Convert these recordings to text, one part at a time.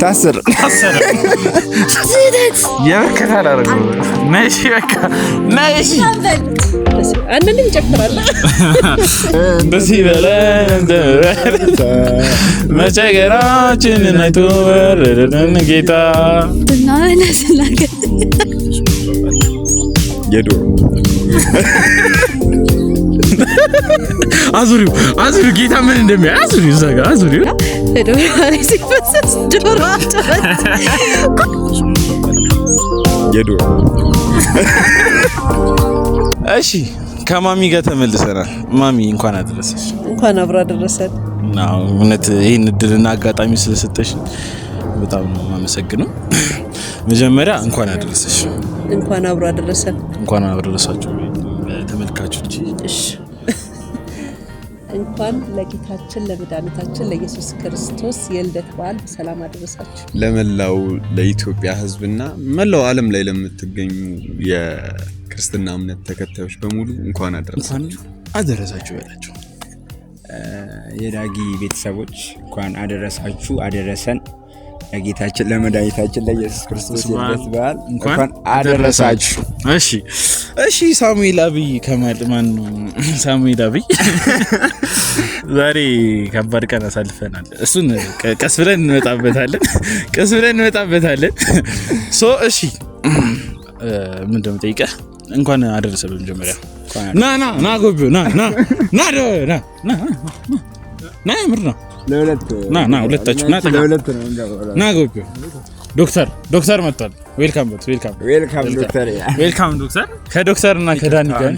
ታሰረ። ስህተት። የበከተ አላደረገውም። ነይ እሺ፣ በቃ ነይ እሺ። አንዳንዴም ይጨፍራል። እንደዚህ በለን መቸገራችንን አይቶ ወረደልን ጌታ። እና ስናገር የዶሮ። አዙሪው፣ አዙሪው፣ ጌታ ምን እንደሚያ አዙሪው፣ እዛ ጋር አዙሪው። ዶሮ ላይ ሲፈሰስ ዶሮ አጨበች። የዶሮ። እሺ፣ ከማሚ ጋር ተመልሰናል። ማሚ፣ እንኳን አደረሰሽ። እንኳን አብሮ አደረሰን። አዎ፣ እውነት ይህን እድልና አጋጣሚ ስለሰጠሽ በጣም ነው የማመሰግነው። መጀመሪያ እንኳን አደረሰሽ። እንኳን አብሮ አደረሰን። እንኳን አደረሳችሁ ተመልካቾች። እሺ፣ እንኳን ለጌታችን ለመድኃኒታችን ለኢየሱስ ክርስቶስ የልደት በዓል በሰላም አደረሳችሁ። ለመላው ለኢትዮጵያ ሕዝብና መላው ዓለም ላይ ለምትገኙ የክርስትና እምነት ተከታዮች በሙሉ እንኳን አደረሳችሁ። እንኳን አደረሳችሁ በላቸው። የዳጊ ቤተሰቦች እንኳን አደረሳችሁ አደረሰን። ለጌታችን ለመድኃኒታችን ለኢየሱስ ክርስቶስ የልደት በዓል እንኳን አደረሳችሁ። እሺ፣ ሳሙኤል አብይ ከማል ማን ነው? ሳሙኤል አብይ፣ ዛሬ ከባድ ቀን አሳልፈናል። እሱን ቀስ ብለን እንመጣበታለን። ቀስ ብለን እንመጣበታለን። So እሺ፣ ምን እንደምጠይቀህ እንኳን አደረሰ በመጀመሪያ። ና ና ና ጎቢዮ፣ ና ና ና ና ና ና፣ የምር ነው። ለሁለት። ና ና፣ ሁለታችሁ ና ጠጋ። ለሁለት ነው እንገባው። ና ጎቢዮ፣ ዶክተር ዶክተር መጥቷል። Welcome but welcome። Welcome ዶክተር። Welcome ዶክተር። ከዶክተር እና ከዳኒ ጋር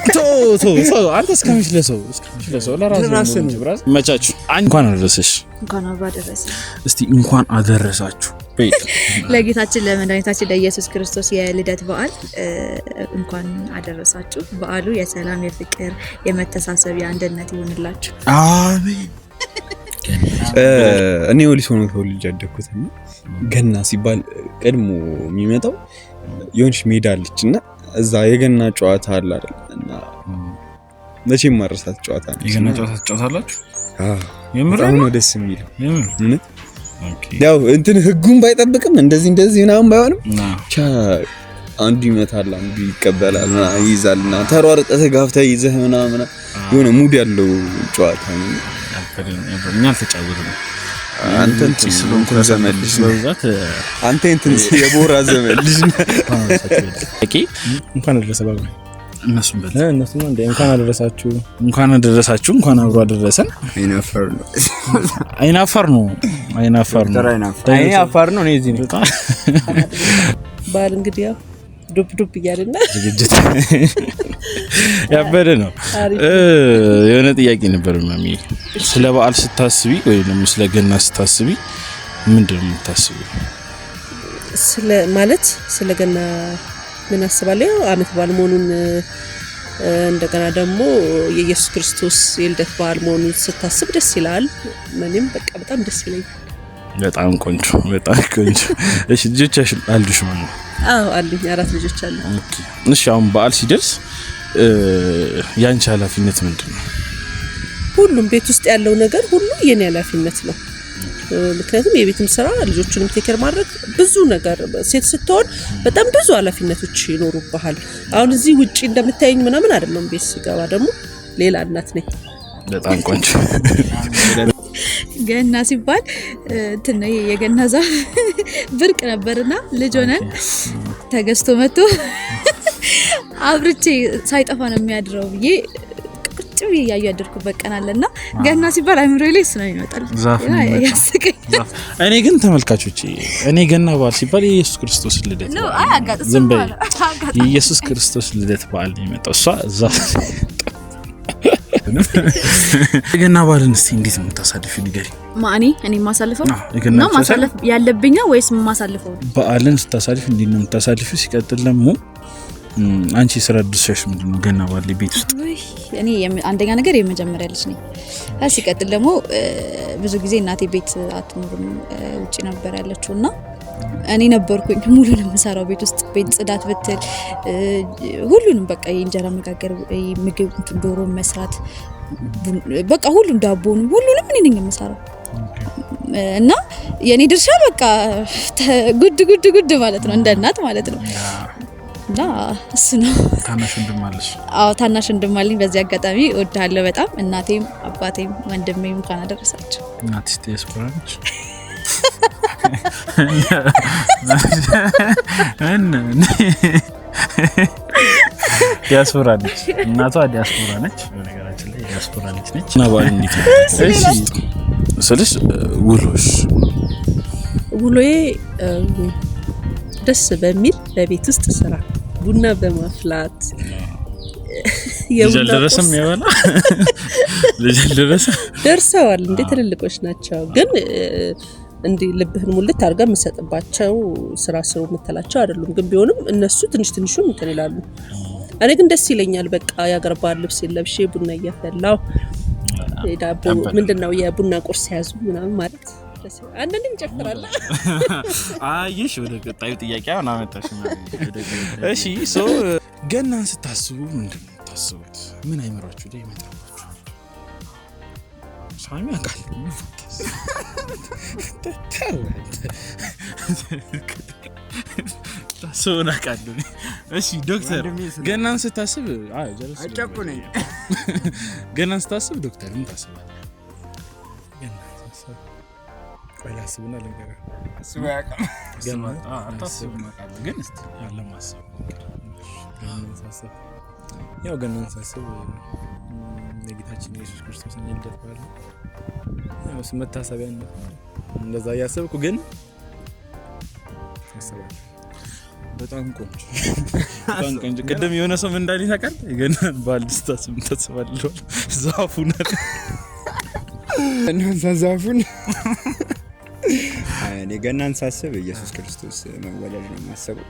ቶ ቶ ቶ አንተ እስከምሽ ለሰው እስከምሽ ለሰው ለራስህ ነው እንጂ ብራስ መቻችሁ። እንኳን አደረሰሽ። እንኳን አብሮ አደረሰን። እስቲ እንኳን አደረሳችሁ በይ። ለጌታችን ለመድኃኒታችን ለኢየሱስ ክርስቶስ የልደት በዓል እንኳን አደረሳችሁ። በዓሉ የሰላም፣ የፍቅር፣ የመተሳሰብ፣ የአንድነት ይሁንላችሁ። አሜን። እኔ ወሊሶ ነው ተወልጄ ያደግኩት እና ገና ሲባል ቀድሞ የሚመጣው የሆነች ሜዳ አለች እና እዛ የገና ጨዋታ አለ አይደል? እና መቼም ማረሳት ጨዋታ ነች። የገና ጨዋታ ትጫወታላችሁ? አዎ። የምር? በጣም ነው ደስ የሚለው። የምር? እውነት። Okay። ያው እንትን ህጉን ባይጠብቅም እንደዚህ እንደዚህ ምናምን ባይሆንም ና ብቻ አንዱ ይመታል፣ አንዱ ይቀበላል፣ ምናምን ይይዛል እና ተሯርጠህ ተጋፍተህ ይዘህ ምናምን የሆነ mood ያለው ጨዋታ ነው። እኛ አልተጫወትንም። አንተ እንትን ስለሆንኩ እንትን ዘመን ልጅ ነህ። በብዛት አንተ እንትን የቦራ ዘመን ልጅ ነህ። እንኳን አደረሰ ባባ። እነሱም በል። እነሱ ነው እንደ እንኳን አደረሳችሁ። እንኳን አደረሳችሁ፣ እንኳን አብሮ አደረሰን። አይናፈር ነው። አይናፋር ነው፣ አይናፋር ነው። ዶክተር አይናፈር። አይኔ አፋር ነው። እኔ እዚህ ነኝ። በጣም በዓል እንግዲህ ያው ዱብ ዱብ እያልና ዝግጅት ያበደ ነው። አሪፍ። የሆነ ጥያቄ ነበር ማሚ። ስለ በዓል ስታስቢ ወይም ደግሞ ስለ ገና ስታስቢ ምንድን ነው የምታስቢው? ስለ ማለት ስለ ገና ምን አስባለሁ? ያው ዓመት በዓል መሆኑን፣ እንደገና ደግሞ የኢየሱስ ክርስቶስ የልደት በዓል መሆኑን ስታስብ ደስ ይላል። ምንም በቃ በጣም ደስ ይለኛል። በጣም ቆንጆ፣ በጣም ቆንጆ። እሺ፣ ልጆች አሉሽ ማለት ነው? አዎ አሉኝ፣ አራት ልጆች አሉ። Okay። እሺ፣ አሁን በዓል ሲደርስ ያንቺ ኃላፊነት ምንድን ነው? ሁሉም ቤት ውስጥ ያለው ነገር ሁሉ የኔ ኃላፊነት ነው። ምክንያቱም የቤትም ስራ፣ ልጆቹንም take care ማድረግ፣ ብዙ ነገር፣ ሴት ስትሆን በጣም ብዙ ኃላፊነቶች ይኖሩብሃል። አሁን እዚህ ውጪ እንደምታየኝ ምናምን አይደለም። ቤት ስገባ ደግሞ ሌላ እናት ነኝ። በጣም ቆንጆ። ገና ሲባል እንትን ነው፣ ይሄ የገና ዛፍ ብርቅ ነበርና ልጅ ሆነን ተገዝቶ መጥቶ አብርቼ ሳይጠፋ ነው የሚያድረው ብዬ ቁጭ ብዬ እያዩ ያደርኩበት ቀን አለና ገና ሲባል አይምሮዬ ላይ እሱ ነው ይመጣል። ዛፍ ነው የሚመጣው። ያስቀኛል። እኔ ግን ተመልካቾቼ፣ እኔ ገና በዓል ሲባል የኢየሱስ ክርስቶስ ልደት ነው። በዓል አይ ነው። ዝም በይ። አጋጣሚ የኢየሱስ ክርስቶስ ልደት በዓል ነው የመጣው። እሷ እዛ የገና በዓልን እስቲ እንዴት ነው የምታሳልፊው ንገሪኝ። ማኔ እኔ የማሳልፈው አዎ፣ የገና ነው ማሳለፍ ያለብኝ ነው ወይስ የማሳልፈው? በዓልን ስታሳልፊ እንዴት ነው የምታሳልፊው? ሲቀጥል ደግሞ አንቺ የስራ ድርሻሽ ምንድን ነው ገና በዓል ላይ ቤት ውስጥ? ውይ፣ እኔ አንደኛ ነገር የመጀመሪያ ልጅ ነኝ። ሲቀጥል ደግሞ ብዙ ጊዜ እናቴ ቤት አትኖርም፣ ውጭ ነበር ያለችው እና እኔ ነበርኩኝ ሙሉን የምሰራው ቤት ውስጥ፣ ቤት ጽዳት ብትል ሁሉንም፣ በቃ የእንጀራ መጋገር፣ ምግብ እንትን ዶሮ መስራት፣ በቃ ሁሉም ዳቦን ሁሉንም እኔ ነኝ የምሰራው እና የኔ ድርሻ በቃ ጉድ ጉድ ጉድ ማለት ነው፣ እንደ እናት ማለት ነው። እና እሱ ነው። ታናሽ ወንድም አለሽ? አዎ ታናሽ ወንድም አለኝ። በዚህ አጋጣሚ እወድሃለሁ በጣም። እናቴም አባቴም ወንድሜም እንኳን አደረሳችሁ። እናትሽ ዲያስፖራ ነች? ዲያስፖራ ነች። እናቷ ዲያስፖራ ነች። በነገራችን ላይ ዲያስፖራ ልጅ ነች። እና በዓል እንዴት ነው? እሺ ስልሽ ውሎሽ? ውሎዬ ደስ በሚል በቤት ውስጥ ስራ ቡና በማፍላት ልጅ አልደረሰም፣ ያበላ ልጅ አልደረሰም። ደርሰዋል እንዴ ትልልቆች ናቸው። ግን እንዲህ ልብህን ሙልት አድርገህ የምትሰጥባቸው ስራ ስሩ የምትላቸው አይደሉም። ግን ቢሆንም እነሱ ትንሽ ትንሹን እንትን ይላሉ። እኔ ግን ደስ ይለኛል። በቃ የአገር ባህል ልብስ ለብሼ ቡና እያፈላሁ ዳቦ ምንድነው የቡና ቁርስ ያዙ ምናምን ማለት ደስ ይላል። አንዳንዴ እንጨፍራለን። አየሽ፣ ወደ ቀጣዩ ጥያቄ አሁን አመጣሽ። እሺ so ገናን ስታስቡ ምንድን ነው የምታስቡት? ምን አይምሯችሁ ላይ ይመጣባችኋል? ሳሚ ያውቃል። ታስበውን አውቃለሁ። እሺ ዶክተር ገናን ስታስብ ገናን ስታስብ ዶክተር ምን ታስባለህ? ቆይ ላስብና ልንገርህ። ግን እስኪ ለማሰብ ያው ገናን ሳስብ የጌታችን ኢየሱስ ክርስቶስን የልደት በዓል ያው መታሰቢያ ነው። እንደዛ እያሰብኩ ግን አስባለሁ። በጣም ቆንጆ በጣም ቆንጆ። ቅድም የሆነ ሰው ምን እንዳለኝ ታውቃለህ? የገናን በዓል ስታስብ ምን ታስባለህ? ዛፉን አለ። ገናን ዛፉን እኔ ገናን ሳስብ ኢየሱስ ክርስቶስ መወለድ ነው የማስበው።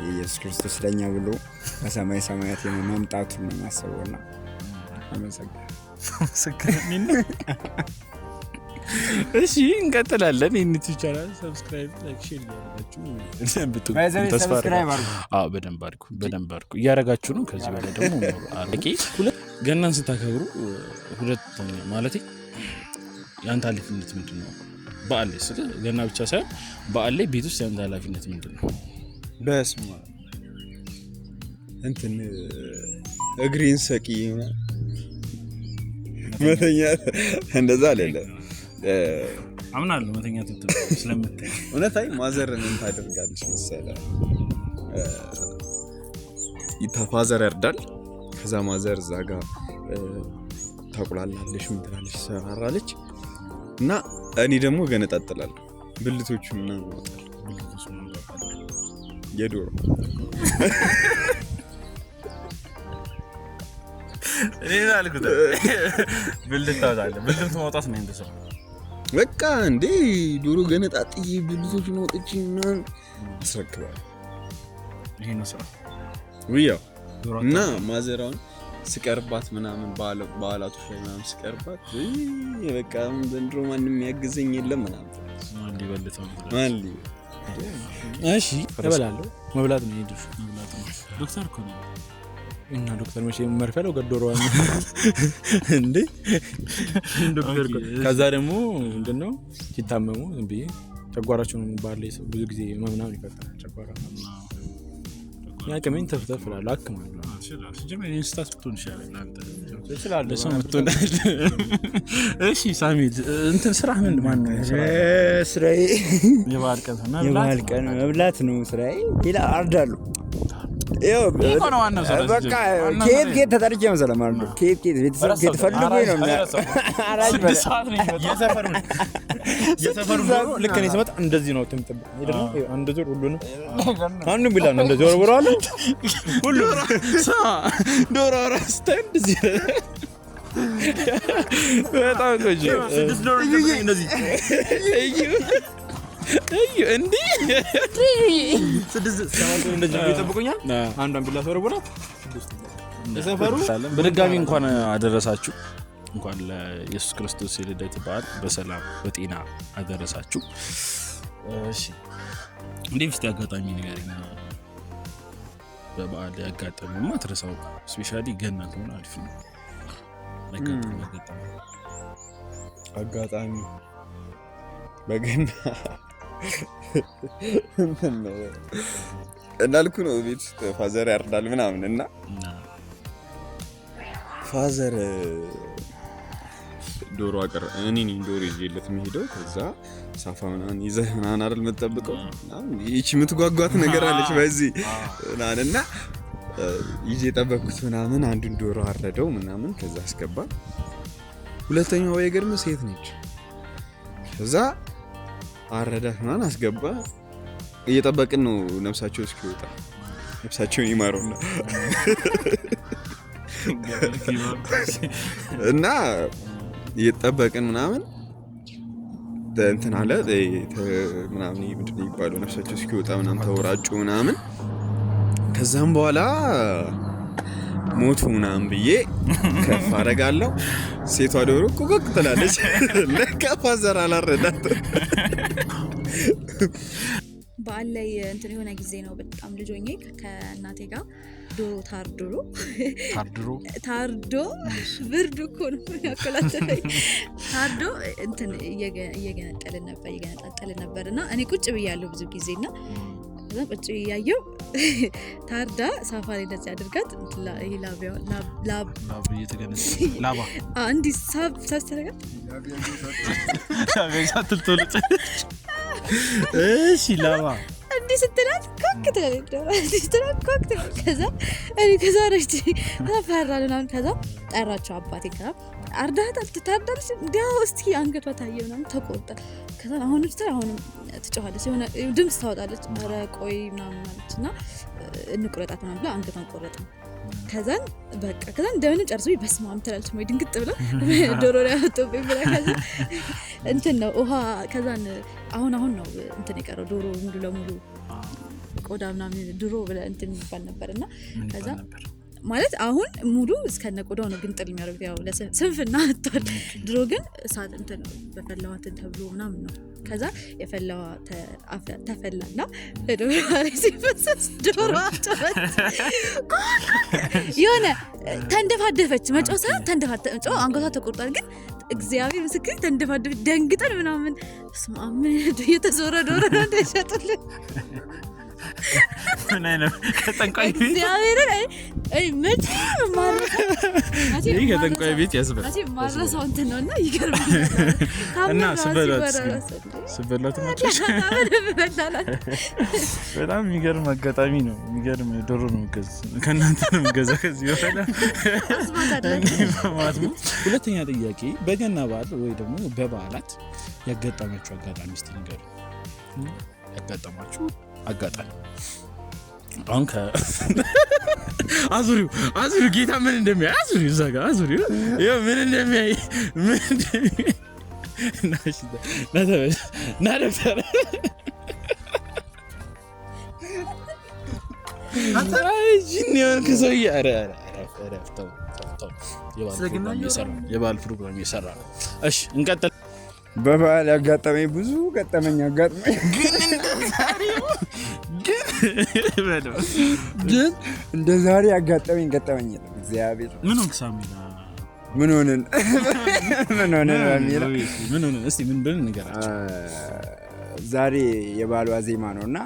ኢየሱስ ክርስቶስ ለኛ ብሎ ከሰማይ ሰማያት የመምጣቱን ነው የማስበውና አመሰግናለሁ። እሺ እንቀጥላለን። ይሄን ይቻላል። subscribe፣ like፣ share እያደረጋችሁ አዎ በደንብ አድርጉ፣ በደንብ አድርጉ እያደረጋችሁ ነው። ከዚህ በላይ ደግሞ አርቂ። ገናን ስታከብሩ ሁለተኛ ማለቴ ያንተ ኃላፊነት ምንድን ነው? በዓል ላይ ስለ ገና ብቻ ሳይሆን በዓል ላይ ቤት ውስጥ ያንተ ኃላፊነት ምንድን ነው? በስመ አብ እንትን እግሬን ሰቅዬ መተኛት እንደዛ አይደለም። አምናለሁ መተኛት ስለምታይ እውነት። አይ mother ምን ታደርጋለች መሰለህ? father ያርዳል። ከዛ mother እዛ ጋር ታቁላላለች፣ ምን ትላለች፣ ትሰራራለች። እና እኔ ደግሞ ገነጣጥላለሁ ብልቶቹ ምናምን አወጣለሁ። የዶሮ እኔ አልኩት ብልት ታወጣለህ። ብልት ማውጣት ነው እንደ ስራ በቃ እንዴ ዶሮ ገነጣጥዬ ብልቶቹን አውጥቼ ምናምን አስረክባለሁ። ይሄ ነው ስራ ውያው እና ማዘራውን ስቀርባት ምናምን በዓላቶች ላይ ምናምን ስቀርባት በቃ ዘንድሮ ማንም የሚያግዘኝ የለም ምናምን ማን ሊበልተው? እሺ እበላለሁ። መብላት ነው የድርሻ መብላት ነው። ዶክተር እኮ ነው። እና ዶክተር መቼ መርፌ አለው ገዶሮ እንዴ ዶክተር እኮ። ከዛ ደግሞ ምንድነው ሲታመሙ ዝም ብዬ ጨጓራቸውን ባለ ብዙ ጊዜ ምናምን ይፈጠራል። ጨጓራ ያቅሜን ተፍተፍ እላለሁ፣ አክማለሁ። እሺ ሳሚል እንትን ስራህ ምን ማን ነው? ስራዬ የበዓል ቀን የበዓል ቀን መብላት ነው ስራዬ። ሌላ አርዳለሁ። በቃ ከየት ከየት ተጠርቼ መሰለህ ማለት ነው። ከየት ከየት ቤተሰብ ከየት ፈልጎኝ ነው። የሰፈሩ ልክ እኔ ስመጣ እንደዚህ ነው የምጠብቀው። አንድ ዙር ሁሉንም አንዱን ቢላ ነው እንደዚህ ወርውረዋለሁ። ሁሉ ዶሮ ራስ እንደዚህ በጣም ቆንጆ እንደዚህ እዩ እንዲህ 6 7 እንደዚህ ይጠብቁኛል። አንዷን ቢላ ተወርውራት የሰፈሩ በድጋሚ እንኳን አደረሳችሁ። እንኳን ለኢየሱስ ክርስቶስ የልደት በዓል በሰላም በጤና አደረሳችሁ። እሺ እንዴ እስቲ አጋጣሚ ንገረኝ። በበዓል ያጋጠመው ማትረሳው specially ገና ከሆነ አሪፍ ነው። አጋጣሚ በገና እንትን ነው እንዳልኩ ነው፣ ቤት ውስጥ father ያርዳል ምናምን እና father ዶሮ አቀር እኔ ነኝ ዶሮ ይዤለት የምሄደው። ከዛ ሳፋ ምናምን ይዘህ ምናምን አይደል የምትጠብቀው ምናምን፣ ይቺ የምትጓጓት ነገር አለች በዚህ ምናምን እና ይዤ የጠበቅኩት ምናምን አንዱን ዶሮ አረደው ምናምን፣ ከዛ አስገባ። ሁለተኛው ባይገርም ሴት ነች። ከዛ አረዳት ምናምን አስገባ። እየጠበቅን ነው ነፍሳቸው እስኪወጣ፣ ነፍሳቸውን ይማረውና እና እየጠበቅን ምናምን እንትን አለ ምናምን፣ ምንድን ነው የሚባለው፣ ነፍሳቸው እስኪወጣ ምናምን ተወራጩ ምናምን። ከዛም በኋላ ሞቱ ምናምን ብዬ ከፍ አደርጋለሁ። ሴቷ ዶሮ ቁቁቅ ትላለች። ለካ father አላረዳት። በዓል ላይ እንትን የሆነ ጊዜ ነው በጣም ልጅ ሆኜ ከእናቴ ጋር ዶሮ ታርዶ ታርድሮ ታርዶ፣ ብርዱ እኮ ነው ያኮላተፈኝ። ታርዶ እንትን እየገነጠልን ነበር፣ እየገነጣጠልን ነበር እና እኔ ቁጭ ብያለሁ ብዙ ጊዜ እና ከዛ ቁጭ ብያየው ታርዳ ሳፋ ላይ እንደዚህ አድርጋት እንትን ይሄ ላብ ላብ እየተገነጠለ ላባ እንዲህ ሳብ ሳብ ስታደርጋት ሳትል ቶሎ እሺ ላባ እንዲህ ስትላት ኮክ ትላለች ዶሮ። እንዲህ ስትላት ኮክ ትላለች። ከዛ እኔ ከዛ ረጅ ፈራን ምናምን። ከዛ ጠራቸው አባቴ። ከዛ አርዳሃታል ትታርዳለች እንዲያው እስኪ አንገቷ ታየ ምናምን ተቆርጠ። ከዛ አሁንም ስትል አሁንም ትጮኻለች፣ የሆነ ድምፅ ታወጣለች። ኧረ ቆይ ምናምን አለች እና እንቁረጣት ምናምን ብላ አንገቷን ቆረጥን። ከዛን በቃ ከዛ እንደምንም ጨርሶ በስመ አብ ትላለች ወይ ድንግጥ ብላ ዶሮ ላይ ያወጡብኝ ብላ። ከዛ እንትን ነው ውሃ ከዛን አሁን አሁን ነው እንትን የቀረው ዶሮ ሙሉ ለሙሉ ቆዳ ምናምን፣ ድሮ ብለህ እንትን የሚባል ነበር እና ምን ከዛ ይባል ነበር? ማለት አሁን ሙሉ እስከነ ቆዳው ነው ግንጥል የሚያደርጉት፣ ያው ለስንፍና መጥቷል። ድሮ ግን እሳት እንትን በፈላዋ እንትን ተብሎ ምናምን ነው። ከዛ የፈላዋ ተፈላና ዶሮ ላይ ሲፈሰስ ዶሮ ጮኸች። የሆነ ተንደፋደፈች። መጮህ ሳይሆን ተንደፋደፈች። አንገቷ ተቆርጧል፣ ግን እግዚአብሔር ምስክር ተንደፋደፈች። ደንግጠን ምናምን በስመ አብ ምን የተዞረ ዶሮ ነው እንደሸጡልን። ምን አይነት ከጠንቋይ ቤት እግዚአብሔርን እኔ መቼም የማልረሳው መቼም ይህ ከጠንቋይ ቤት ያስበላል። መቼም የማልረሳው እንትን ነው እና ይገርማል። እና ታምር ስበሏት ራሱ እስኪ። ይወራ ራሱ። ስበሏት መቼስ በደንብ በላላት። በጣም የሚገርም አጋጣሚ ነው። የሚገርም ዶሮ ነው የምገዛው፣ ከእናንተ ነው የምገዛው ከዚህ በኋላ። አስማት አለ። በማለት ነው። ሁለተኛ ጥያቄ፣ በገና በዓል ወይ ደግሞ በበዓላት ያጋጠማችሁ አጋጣሚ እስቲ ንገሩ። ያጋጠማችሁ አጋጣሚ አሁን ከ አዙሪው አዙሪው ጌታ ምን እንደሚያይ አዙሪው እዛ ጋር አዙሪው ይኸው ምን እንደሚያይ ምን እንደሚያይ። ና እሺ፣ ና ተመለስ፣ ና ዶክተር። አይ ጂኒ የሆንክ ሰውዬ። ኧረ ኧረ ኧረ ኧረ ተው ተው ተው። የበዓል ፕሮግራም እየሰራ ነው። የበዓል ፕሮግራም እየሰራ ነው። እሺ እንቀጥል። በበዓል ያጋጠመኝ ብዙ ገጠመኝ አጋጥመኝ ግን በለው። ግን እንደ ዛሬ ያጋጠመኝ ገጠመኝ የለም። እግዚአብሔር ምን ሆንክ ሳሙኤል? ምን ሆንን ምን ሆንን በሚለው ምን ሆንን? እስቲ ምን ብለን ንገራቸው። ዛሬ የበዓል ዋዜማ ነው እና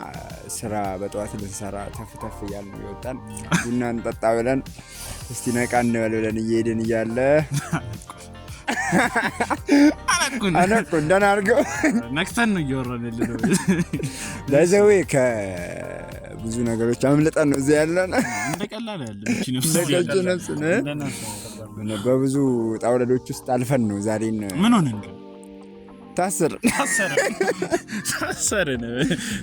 ስራ በጠዋት ልንሰራ ተፍ ተፍ እያልን እየወጣን ቡና እንጠጣ ብለን እስቲ ነቃ እንበል ብለን እየሄድን እያለ አላኩን አነቁን ደህና አድርገው ነክተን ነው እያወራን ያለነው። ለዘዌ ከብዙ ነገሮች አምልጠን ነው እዚህ ያለን። እንደ ቀላል ያለ እቺ ነፍስ እንደ ቀጭ ነፍስ ነው። እንደ ነፍስ በብዙ ውጣ ውረዶች ውስጥ አልፈን ነው ዛሬን ምን ሆነን ግን? ታስር ታሰርን ታሰርን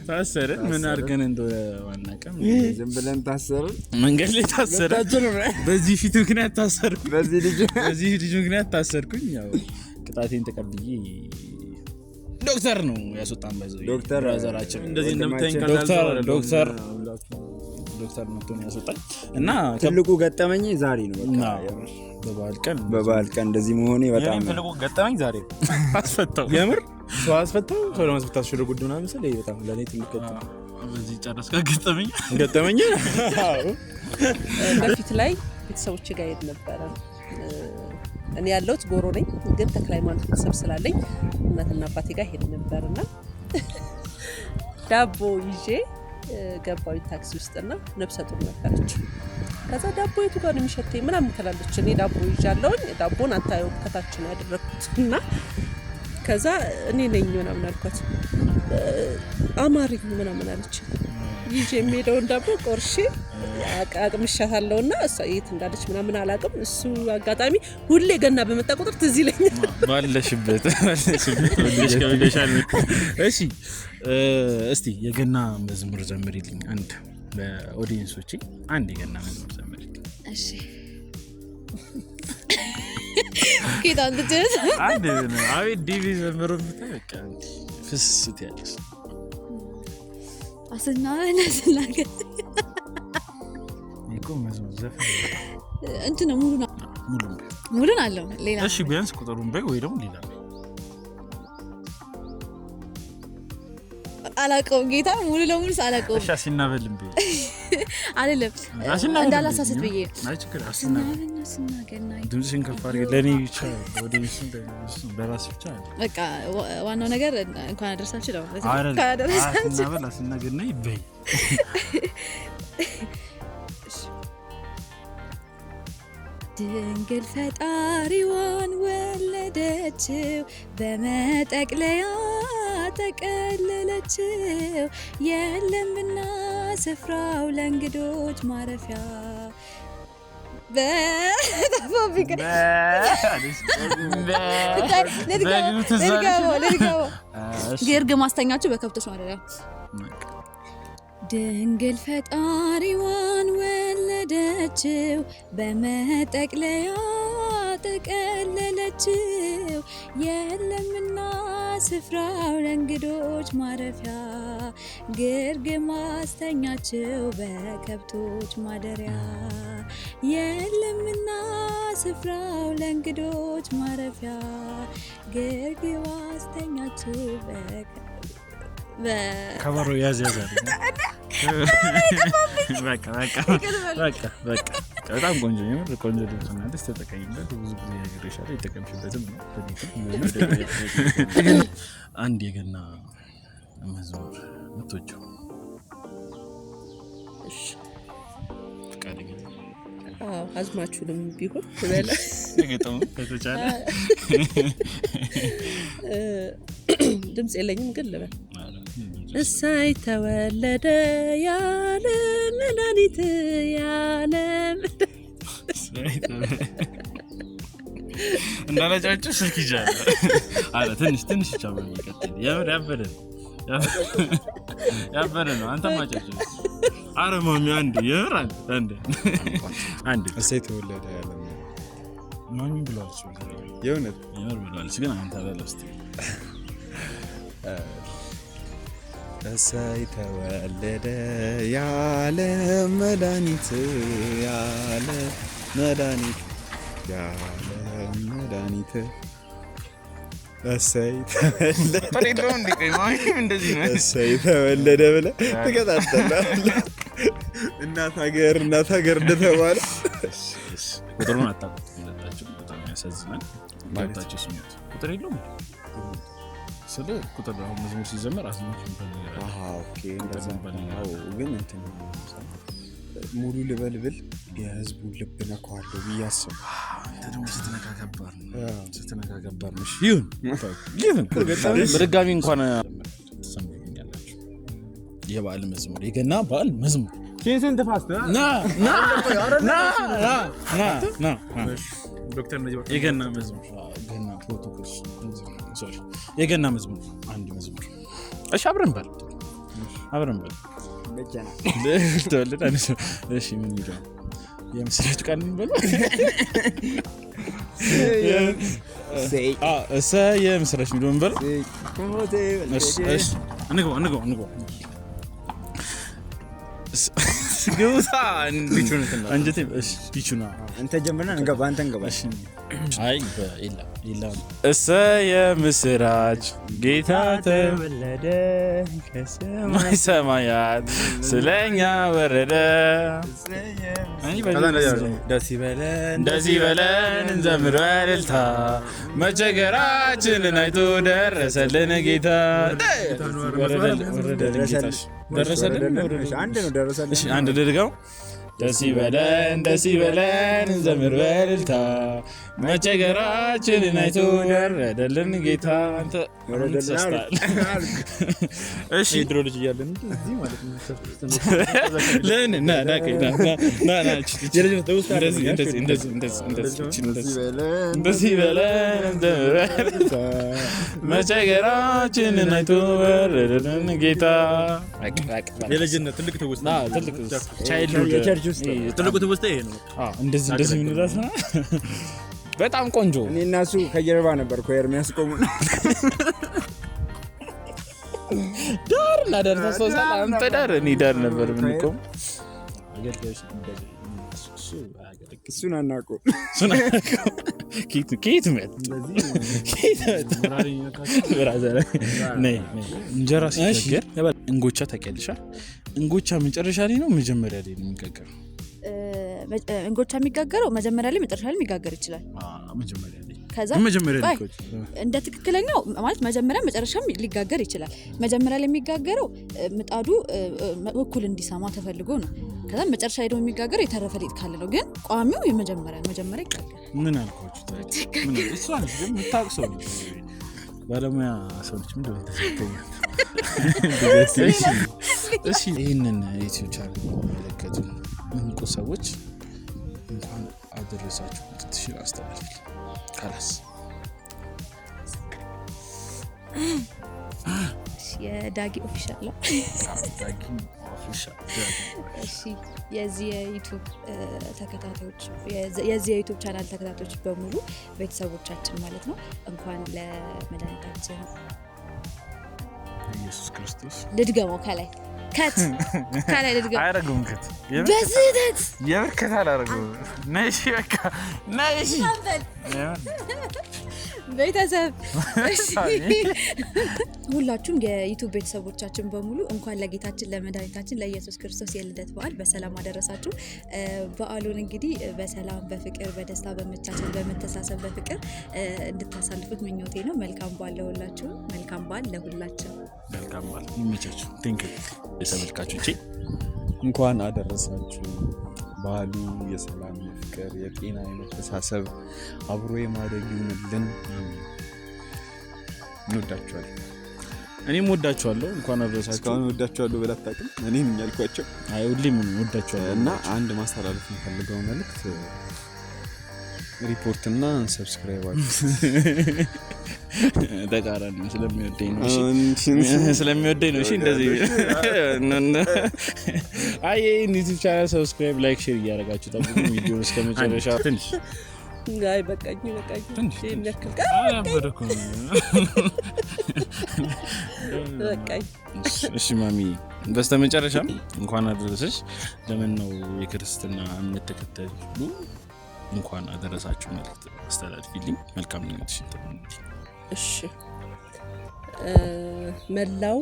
ታሰርን። ምን አድርገን እንደሆነ አናውቅም። ዝም ብለን ታሰርን። መንገድ ላይ ታሰርን። ሁለታችንም በዚህ ፊት ምክንያት ታሰርኩኝ። በዚህ ልጅ በዚህ ልጅ ምክንያት ታሰርኩኝ። ያው ቅጣቴን ተቀብዬ ዶክተር ነው ያስወጣን። ባይዘው ዶክተር brother ኣችን እንደዚህ እንደምታይኝ ወንድማችን ቀላል ዶክተር ሰው አይደለሁም። ዶክተር ዶክተር መጥቶ ነው ያስወጣኝ እና ትልቁ ገጠመኝ ዛሬ ነው። በቃ አዎ፣ በበዓል ቀን በበዓል ቀን እንደዚህ መሆኔ በጣም የኔም ትልቁ ገጠመኝ ዛሬ ነው። አስፈታው። የምር ሰው አስፈታው፣ ሰው ለማስፈታት ሽር ጉድ ምናምን ስል ይሄ በጣም ለእኔ ትልቅ ገጠመኝ በዚህ ጨረስክ ገጠመኝ። ገጠመኝ። አዎ። በፊት ላይ ቤተሰቦቼ ጋር ሄድ ነበረ። እኔ ያለሁት ጎሮ ነኝ፣ ግን ተክለ ሃይማኖት ቤተሰብ ስላለኝ እናትና አባቴ ጋር ሄድ ነበርና ዳቦ ይዤ ገባሁኝ ታክሲ ውስጥና ነፍሰ ጡር ነበረች። ከዛ ዳቦ የቱ ጋር ነው የሚሸተኝ ምናምን ትላለች። እኔ ዳቦ ይዣለሁኝ፣ ዳቦን አታየውም፣ ከታች ነው ያደረኩት እና ከዛ እኔ ነኝ ምናምን አልኳት። አማርኝ ምናምን አለች። ይዤ የሚሄደውን ዳቦ ቆርሼ አቅምሻታለሁ እና እሷ የት እንዳለች ምናምን አላውቅም። እሱ አጋጣሚ ሁሌ ገና በመጣ ቁጥር ትዝ ይለኛል። ባለሽበት ወልደሽ ከብደሻል። እሺ እስቲ የገና መዝሙር ዘምሪልኝ። አንድ ለ audience ኦቼ አንድ የገና መዝሙር ዘምሪልኝ። እሺ ጌታ አንተ አንድ ነው። አቤት ዲቪ ዘምሮ ብታይ በቃ ፍስት ያለሽ አስና ነስናገ እኮ መዝሙር ዘፈን እንትን ሙሉ ሙሉ ሙሉን አለው ሌላ። እሺ ቢያንስ ቁጥሩን በይ ወይ ደግሞ ሌላ በይ። አላውቀውም ጌታ ሙሉ ለሙሉ አላውቀውም። እሺ አሲናበልም በይ። አይደለም እንዳላሳስት ብዬ አይ ችግር አሲናበል አስናገና ድምፅሽን ከፍ አድርጊ። ለእኔ ብቻ audience በራስ ብቻ በቃ ዋናው ነገር እንኳን አደረሳችሁ ነው። እንኳን አደረሳችሁ። አሲናበል አሲናገና ይበይ። ድንግል ፈጣሪዋን ወለደችው፣ በመጠቅለያ ጠቀለለችው። የለምና ስፍራው ለእንግዶች ማረፊያ። ግርግ ማስተኛችሁ በከብቶች ማደሪያ። ድንግል ፈጣሪዋን ወለደችው፣ በመጠቅለያ ጠቀለለችው። የለምና ስፍራው ለእንግዶች ማረፊያ፣ ግርግ ማስተኛችው በከብቶች ማደሪያ። የለምና ስፍራው ለእንግዶች ማረፊያ፣ ግርግ ማስተኛችው ከበሮ ያዝ ያዝ አለ። በቃ በቃ በቃ በቃ በጣም ቆንጆ የምር ቆንጆ ድምፅ ነው ያለሽ። ተጠቀሚበት። ብዙ ጊዜ ነግሬሻለሁ፣ የተጠቀምሽበትም ነው። አንድ የገና መዝሙር የምትወጂው? እሺ ፈቃደኛ? አዎ አዝማችሁንም ቢሆን በለ ግጥሙ ከተቻለ። ድምፅ የለኝም ግን ልበል። እሰይ ተወለደ ያለ መድኃኒት ያለ እንዳላጫጭ ስልክ ይዣለሁ። ኧረ ትንሽ ትንሽ ብቻ በሚቀጥል የምር ያበደ ነው ያበደ ነው። አንተም አጫጭ። ኧረ ማሚ አንድ የምር አንድ አንድ አንድ እሰይ ተወለደ ያለ ማሚ ብለዋለች። የእውነት የምር ብለዋለች። ግን አንተ በለው እስኪ። እሰይ ተወለደ ያለ መድኃኒት ያለ መድኃኒት ያለ መድኃኒት እሰይ ተወለደ እሰይ ተወለደ ብለህ ትቀጣጠላለህ። እናት ሀገር እናት ሀገር እንደተባለ ቁጥሩን አታውቁትም። በጣም ያሳዝናል። ገብታችሁ ስሙት። ቁጥር የለውም ስለ ቁጥር አሁን መዝሙር ሲዘመር አዝማች የሚባል ነገር አለ። Okay ቁጥር የሚባል ነገር አለ። ግን እንትን ሙሉ ልበልብል የህዝቡን ልብ ነካዋለሁ ብዬ አስብ። አንተ ደግሞ ስትነካ ከባድ ነው። ስትነካ ከባድ ነው። እሺ ይሁን ይሁን። በድጋሚ እንኳን ትሰሙልኛላችሁ። የበዓል መዝሙር የገና በዓል መዝሙር ና ና ና ና ና የገና መዝሙር ገና ፕሮቶኮል sorry የገና መዝሙር አንድ መዝሙር። እሺ አብረን በል አብረን በል ተወለደ። እሺ ምን ይላል? የምስራች ቃል ምን በለው? እሰይ የምስራች የሚለውን በለው። እሺ እሺ እንግባ እንግባ እንግባ ግቡታ አንጀቴ። እሺ ፒቹና አንተ ጀምርና እንገባ አንተ እንገባ። እሺ አይ በኤላ የለም። እሰየ ምስራች ጌታ ተወለደ ከሰማይ ሰማያት ስለኛ ወረደ። ደስ ይበለን ደስ ይበለን እንዘምር በእልልታ፣ መቸገራችንን አይቶ ደረሰልን ጌታ። ወረደልን ጌታ። ደረሰልን። አንድ ነው ደረሰልን። እሺ አንድ ድርገው። ደስ ይበለን ደስ ይበለን እንዘምር በእልልታ፣ መቸገራችንን አይቶ ወረደልን ጌታ። አንተ ወረደልን ተሳስተሃል። እሺ የድሮ ልጅ እያለን እዚህ ማለት ነው። ለምን ና ና ቆይ፣ ና ና ና ና እቺ እቺ የልጅነት ትውስታ እንደዚህ እንደዚህ እንደዚህ እንደዚህ እንደዚህ እቺ ደስ እንደዚህ ይበለን ደስ ይበለን እንዘምር በእልልታ መቸገራችንን አይቶ ወረደልን ጌታ። በቃ በቃ በቃ። የልጅነት ትልቅ ትውስታ ና ትልቅ childhood የ church ውስጥ ትልቁ ትውስታ ይሄ ነው። አዎ፣ እንደዚህ እንደዚህ የምንላት ነው። በጣም ቆንጆ። እኔ እና እሱ ከጀርባ ነበር choir የሚያስቆሙን። ዳር እና ዳር ታስታውሳለህ? አንተ ዳር እኔ ዳር ነበር የምንቆም። እሱን አናውቀውም። እሱን አናውቀውም። ከየት መጡ? ከየት መጡ? Brother ነይ ነይ። እንጀራ ሲጋገር እንጎቻ ታውቂያለሽ? እንጎቻ መጨረሻ ላይ ነው መጀመሪያ ላይ ነው የሚጋገረው? እንጎቻ የሚጋገረው መጀመሪያ ላይ መጨረሻ ላይ የሚጋገር ይችላል። መጀመሪያ ላይ ከዛ መጀመሪያ ላይ ቆይ፣ እንደ ትክክለኛው ማለት መጀመሪያ መጨረሻም ሊጋገር ይችላል። መጀመሪያ ላይ የሚጋገረው ምጣዱ እኩል እንዲሰማ ተፈልጎ ነው። ከዛ መጨረሻ ላይ ደግሞ የሚጋገረው የተረፈ ሊጥ ካለ ነው። ግን ቋሚው የመጀመሪያ መጀመሪያ ይጋገራል። ምን አልኳችሁ ታዲያ? ምን እሷ ነች ግን የምታውቅ ሰው ነች። ባለሙያ ሰው ነች። ምንድን ነው ተሰጥቶኛል። እሺ ይህንን ዩቲዩብ ቻናል የሚመለከቱ እንቁ ሰዎች እንኳን አደረሳችሁ መልዕክትሽን አስተላልፊ። خلاص እሺ፣ የዳጊ official ነው። እሺ የዚህ የዩቲዩብ ተከታታዮች የዚህ የዩቲዩብ ቻናል ተከታታዮች በሙሉ ቤተሰቦቻችን ማለት ነው እንኳን ለመድኃኒታችን ኢየሱስ ክርስቶስ ልድገመው ከላይ cut ከላይ ልድገመው አያደርገውም cut በስህተት የምር cut አላደርገውም። ነይ እሺ በቃ ነይ እሺ ቤተሰብ እሺ። ሁላችሁም የዩቲዩብ ቤተሰቦቻችን በሙሉ እንኳን ለጌታችን ለመድኃኒታችን ለኢየሱስ ክርስቶስ የልደት በዓል በሰላም አደረሳችሁ። በዓሉን እንግዲህ በሰላም በፍቅር በደስታ በመቻቻል በመተሳሰብ በፍቅር እንድታሳልፉት ምኞቴ ነው። መልካም በዓል ለሁላችሁ። መልካም በዓል ለሁላችን። መልካም በዓል ይመቻችሁ። Thank you ተመልካቾቼ። እንኳን አደረሳችሁ። በዓሉ የሰላም የፍቅር የጤና የመተሳሰብ አብሮ የማደግ ይሁንልን። እንወዳችኋለን። እኔም ወዳችኋለሁ። እንኳን አደረሳችሁ። እስካሁን ወዳችኋለሁ ብለህ አታውቅም። እኔም ያልኳቸው አይ ሁሌም ወዳችኋለሁ። እና አንድ ማስተላለፍ የምፈልገው መልእክት ሪፖርት እና unsubscribe ተቃራኒ ነው። ስለሚወደኝ ነው። እሺ ስለሚወደኝ ነው። እሺ እንደዚህ አይ ይሄን ዩቲዩብ channel subscribe፣ like፣ share እያደረጋችሁ ጠብቁ። ቪዲዮ እስከ መጨረሻ ትንሽ አይ በቃኝ በቃኝ። ትንሽ ይሄን ያክል ቃል ነበር እኮ። በቃኝ። እሺ ማሚ፣ በስተመጨረሻም እንኳን አደረሰሽ። ለምን ነው የክርስትና እምነት ተከታዮች ሁሉ እንኳን አደረሳችሁ መልዕክት አስተላልፊልኝ። መልካም ምኞትሽን ተመኝልኝ። እሺ መላው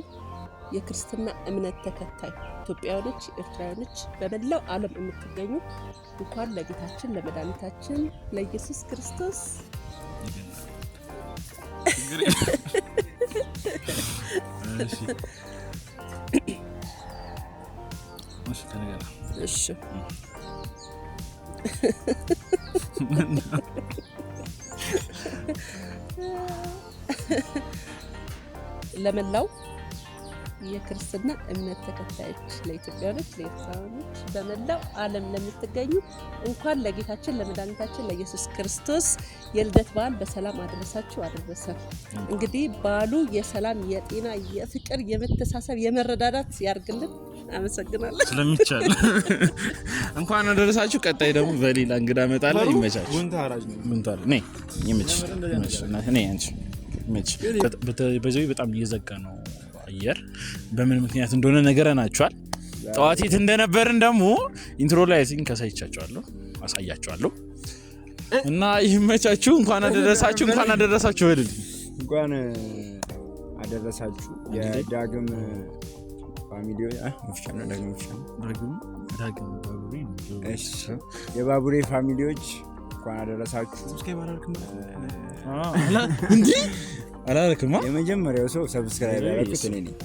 የክርስትና እምነት ተከታይ ኢትዮጵያውያኖች፣ ኤርትራውያኖች በመላው ዓለም የምትገኙ እንኳን ለጌታችን ለመድኃኒታችን ለኢየሱስ ክርስቶስ እሺ እሺ ተነገረ። እሺ ለመላው የክርስትና እምነት ተከታዮች ለኢትዮጵያኖች፣ ለኤርትራውያኖች በመላው ዓለም ለምትገኙ እንኳን ለጌታችን ለመድኃኒታችን ለኢየሱስ ክርስቶስ የልደት በዓል በሰላም አደረሳችሁ አደረሰን። እንግዲህ በዓሉ የሰላም፣ የጤና፣ የፍቅር፣ የመተሳሰብ፣ የመረዳዳት ያርግልን። አመሰግናለሁ። ስለሚቻል እንኳን አደረሳችሁ። ቀጣይ ደግሞ በሌላ እንግዳ እመጣለሁ። ይመቻችሁ። ጉንታ አራጅ ነው። ምንቷል ነይ ይመችሽ፣ ይመችሽ። ነይ አንቺ ይመችሽ። በዚህ በጣም እየዘጋ ነው አየር። በምን ምክንያት እንደሆነ ነገረናችኋል። ጠዋት የት እንደነበርን ደግሞ intro ላይ think አሳይቻችኋለሁ አሳያችኋለሁ። እና ይመቻችሁ። እንኳን አደረሳችሁ፣ እንኳን አደረሳችሁ በልልኝ። እንኳን አደረሳችሁ የዳግም family official ነው። ዳግም official ነው። ዳግም ባቡሬ ነው። እሺ፣ የባቡሬ family ዎች እንኳን አደረሳችሁ። እንዲ አላረክማ። የመጀመሪያው ሰው subscribe ያደረኩት እኔ ነኝ።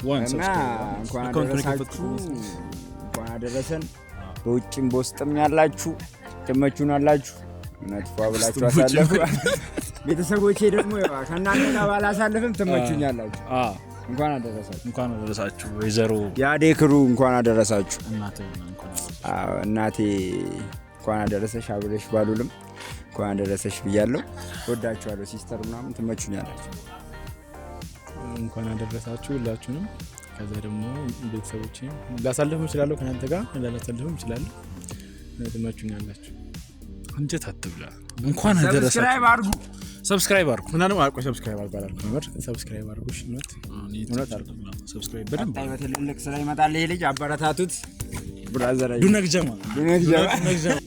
One እና እንኳን account ኡን አደረሳችሁ፣ እንኳን አደረሰን። በውጭም በውስጥም ያላችሁ ትመቹናላችሁ። እውነት ፏ ብላችሁ አሳለፉ። ቤተሰቦቼ ደግሞ ያው ከእናንተ ጋር ባላሳልፍም ትመቹኛላችሁ። እንኳን አደረሳችሁ። እንኳን አደረሳችሁ ወይዘሮ የአዴ crew እንኳን አደረሳችሁ። እናቴ እንኳን አደረሳችሁ። አዎ፣ እናቴ እንኳን አደረሰሽ። አብሬሽ ባሉልም እንኳን አደረሰሽ ብያለሁ። ወዳችኋለሁ። Sister ምናምን ትመቹኛላችሁ። እንኳን አደረሳችሁ ሁላችሁንም። ከዛ ደግሞ ቤተሰቦቼ ላሳልፍም እችላለሁ ከእናንተ ጋር ላላሳልፍም እችላለሁ። ትመቹኛላችሁ። አንጀት አትብላ። እንኳን አደረሳችሁ። Subscribe አድርጉ። Subscribe አድርጉ። ምናንም አርቆ subscribe አድርጉ አላልኩም። የምር subscribe አድርጉ። እሺ፣ እውነት እውነት አድርጉ። Subscribe በደንብ። ቀጣይ በትልልቅ ስራ ይመጣል ይሄ ልጅ፣ አበረታቱት። Brother ዱነግ ጀማ። ዱነግ ጀማ። ዱነግ ጀማ።